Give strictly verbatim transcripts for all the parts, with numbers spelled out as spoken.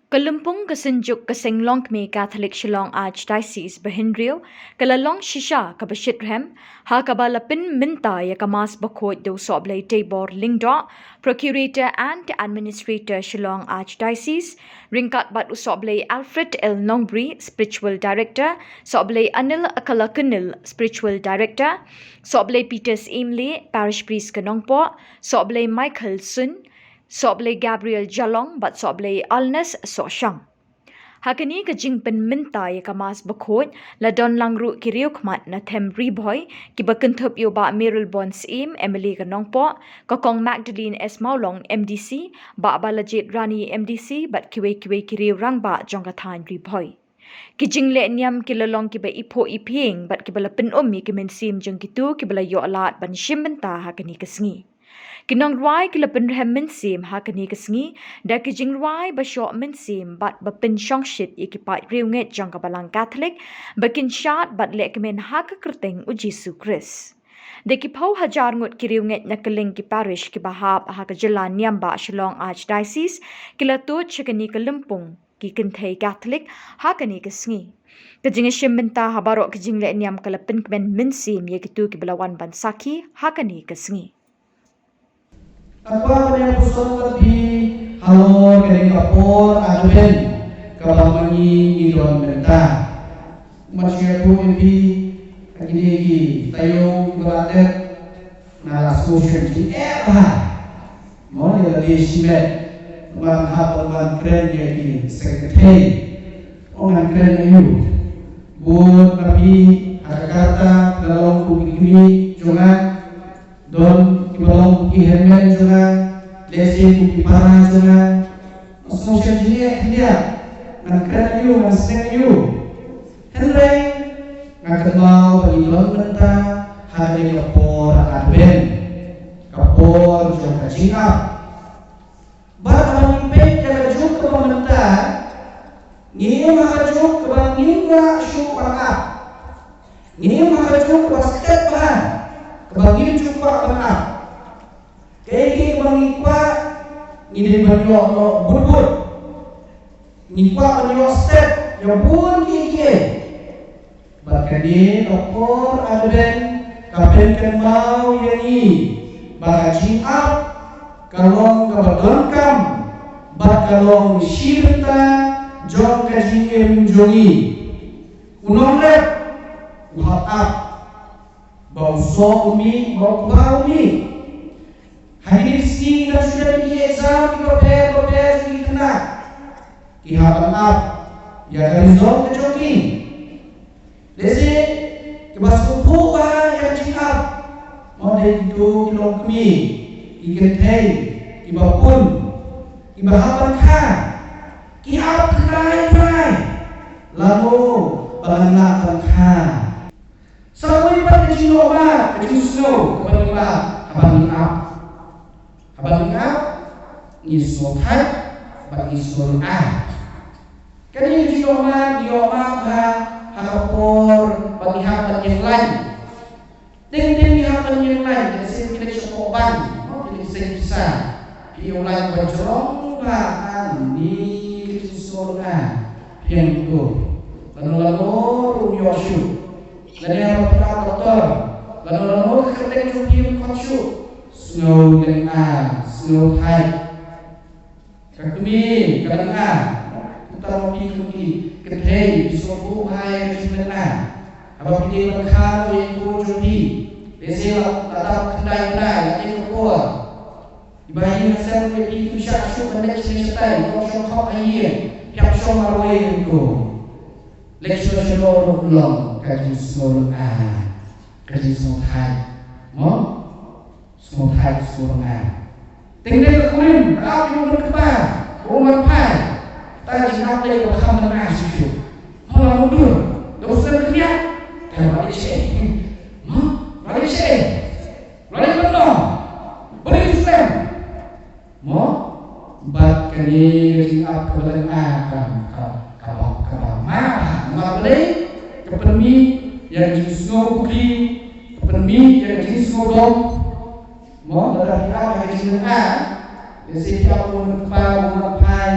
Ka lympung ka synjuk ka Seng Longkmie Catholic Shillong Archdiocese ba hynriew ka la long shisha kaba shitrhem, ha kaba la pynmynta ïa ka Mass bakhuid da u Sohblei Teibor Lyngdoh, Procurator and Administrator Shillong Archdiocese, ryngkat bad u Sohblei Alfred L Nongbri, Spiritual Director, Sohblei Anil Akala Kunil, Spiritual Director, Sohblei Peter Syiemlieh, Parish Priest ka Nongpoh, Sohblei Michael Sun, Sohblei Gabriel Jalong bad Sohblei Alnes Sohshang. Ha kane ka jingpynmynta ïa ka Mass bakhuid, la don lang ruh ki riewkhmat na Them Ri Bhoi, kiba kynthup ïa u Bah Mayralborn Syiem, M L A ka Nongpoh, ka Kong Magdalene S Mawlong, M D C, Bah Balajied Rani, M D C, bad kiwei kiwei ki riew rangbah jong ka thaiñ Ri Bhoi. Ki jingleh niam ki la long kiba iphuh iphieng bad kiba la pynum ïa ki mynsiem jong kito kiba la ïoh lad ban shim bynta ha kane ka sngi. Ki nongrwai ki la pynrhem mynsiem ha kane ka sngi da ki jingrwai ba shoh mynsiem bad ba pynshongshit ïa ki paid riewngeit jong ka Balang Catholic ba kin shad bad lehkmen ha ka kyrteng u Jisu Khrist. Da ki phew hajar ngut ki riewngeit na kylleng ki parish kiba hap ha ka jylla niam ba Shillong Archdiocese ki la tuid sha kane ka lympung ki kynthei Catholic ha kane ka sngi. Ka jingïashim bynta ha baroh ka jingleh niam ka la pynkmen mynsiem ïa kito kiba la wan ban sakhi ha kane ka sngi. Nga kwah ban ïa puson bad phi halor kane ka por Advent kaba ma ngi ngi don mynta. Nga shu ïathuh ïa phi ha kine ki taïew kiba la dep, nga la sngewsih jingeh bha. Mo, ïa lade shimet, ngan hap ban kren ïa ki secretary. Mo, ngan kren ïa u. Bun ma phi ha ka karta, ka long kum ki kmie jong nga. Don kiba long kum ki hynmen jong nga, lehse kum ki para jong nga. Mo, sngewsih jingeh khyndiat. Ngan kren ïa u, ngan sneng ïa u. Hynrei nga kynmaw ba ngi don mynta ha kane ka por Advent, ka por jong ka jingap. Bad haba ngi peit ïa ka juk kaba mynta, ngi im ha ka juk kaba ngim lah shuh ban ap. Ngi im ha ka juk kaba stet bha, kaba ngim ju kwah ban ap. Kaei kaei kaba ngi kwah, ngi dei ban ïoh noh bun bun. Ngi kwah ban ïoh step ïa bun kiei kiei. Bad kane ka por Advent ka pynkynmaw ïa ngi ba ka jingap ka long kaba donkam bad ka long shi bynta jong ka jingim jong ngi. U nongrep u hap ap ba u soh u mih, ba u kba u mih. Ha kine ki sngi ngi dang shu dep ïa ki exam kiba pher ba pher jong ki khynnah. Ki hap ban ap ïa ka result ka jong ki. Lehse kiba sngewthuh bha ïa ka jingap, mo, dei kito ki longkmie, ki kynthei, kiba pun, kiba hap ban kha. Ki ap khyndai khyndai. Lano ba ngan lah ban kha? Sa kawei pat ka jingïohmad, ka jingsngew kaba ngi ap haba ngi ap. Haba ngi ap, ngi sngewthait bad ngi sngewlyngngoh. Kane ka jingïohmad ngi ïohmad ha, ha ka por ba ngi hap ban ïeng lain. Teng teng ngi hap ban ïeng lain, ka sien ngi leit sha poh ban, mo, ngi leit seng pisa. Phi ïeng lain ban jrong ba ngi, ka jingsngewlyngngoh. Phi ïeng tu. Lano lano ruh ym ïoh shuh. Lane haba phi ap doktor, lano lano ka kyrteng jong phi ym khot shuh. Sngew lyngngoh, sngew thait. Ka kmie, ka lyngngoh. Uta ma phi kmie, ka kynthei, phi sngewthuh bha ïa ka jinglyngngoh. Haba phi dei ban kha ïa u kpa jong phi, lehse la dap khyndai khyndai, la dei ka por. Iba ïa ka sem ïa phi, phi shah shuh ban leit shane shatai, ym shong khop ha ïing, phi hap shong marwei ïa u kpa. Leit sha sha long ruh long ka jingsngew lyngngoh, ka jingsngew thait. Mo? Sngewthait sngewlyngngoh. Teng teng ka kurim, ka ap ïa u nongkpa, u nongphai. Ta jingap dei kaba kham lyngngoh shuh shuh. Mo, la mutdur da u snem khyndiat. Te ba dei shisha. Mo, ba dei shisha. Ba dei kumno? Ba dei u snem. Mo, bad kane ka jingap kaba lyngngoh ka, ka, kaba, kaba ma, ma balei? Ka pynmih ïa ka jingsngew bukli, ka pynmih ïa ka jingsngew dom. Mo, lada phi ap ha ka jinglyngngoh, lehse phi ap u nongkpa, u nongphai,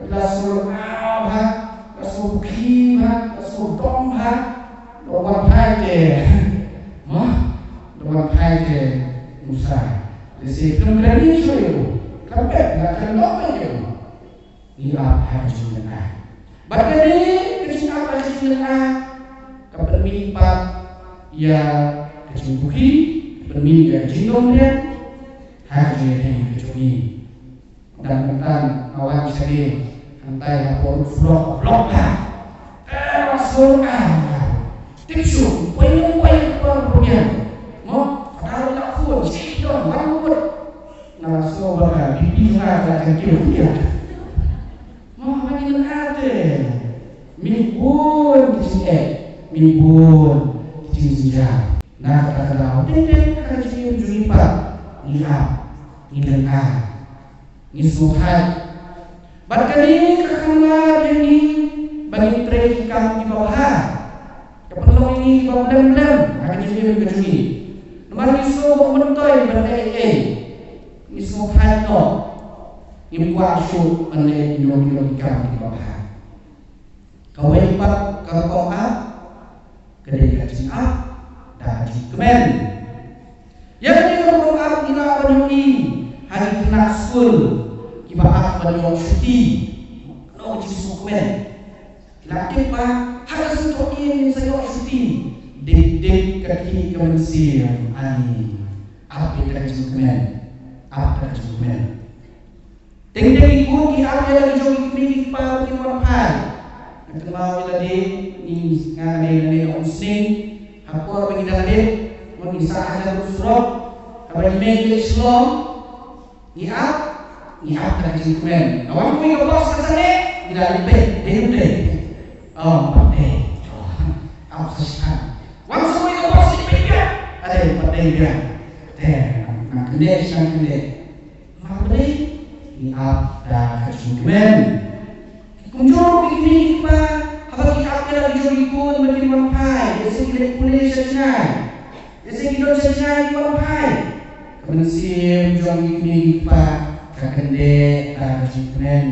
phi la sngew Ngi shu ïa u. Ka pep la ka long ïa u. Ngi ap ha ka jingïaid. Bad kane ka jingap ha ka jingïaid ka pynmih pat ïa ka jingpyrkhat, ka pynmih ïa ka jingdon ha ka jingïaid ka jong ngi. Dang mynta nga wan sha ngi hangtai ha por surok blok ha. Eh, masuk ah. Tip shu, poi nang poi por poi. Mo, ada la khun, si don, wan mut. Nga la sngew ba ka bibi nga ka la jangkiew pia. Mo, ma ngi nang ate. Min bun ki jingeh, min bun ki jingjynjar. Na kata ka daw, teng teng ka jingim jong ngi pat, ngi ap, ngi nang ap, ngi sngewthuh. Bad kane ka kham lah ïa ngi ba ngin trei ki kam kiba bha. Ka pynlong ïa ngi kiba blem blem ha ka jingim ka jong ngi. Namar ngi sngew ba myntoi ban leh ei ei, ngi sngewthuh noh. Ngim kwah shuh ban leh ïa ngi ki kam kiba bha. Kawei pat ka rukom ap ka dei ka jingap da ka jingkmen. Ïa kane ka rukom ap ngi lah ban ïohi ha ki khynnah skul kiba ap ban ïoh shuti. Kano ka jingsngewkmen. Ki la tip ba ha ka sien to ïing ngin sa ïoh shuti. Dei dei ka ki ka mynsiem ani. Ap da ka jingkmen. Ap da ka jingkmen. Teng teng ki khun ki ap ïa la ki jong ki kmie ki kpa ba kin wan phai. Nga kynmaw ïa lade, ngi, nga, nga dei, nga dei na Umsning. Ha por ba ngi dang leit, ngi sah hajan surok, haba ngi mih leit Shillong, ngi ap, ngi ap da ka jingkmen. Nga wan poi ka bos ka sangeh, ngi la leit peit, dei, dei. Oh, pat dei. Oh, ap sa shisha. Wan sa poi ka bos, leit peit biang. Ade, pat dei biang. Te, nga kynde shisha, kynde. Namar balei? Ngi ap da ka jingkmen. Kumjuh ruh ki kmie ki kpa, haba ki ap ïa la ki jong ki khun ba kin wan phai, lehse ki leit pule sha Chennai, lehse ki don sha Chennai ki wan phai. Ka mynsiem jong ki kmie ki kpa ka kyndit da ka jingkmen.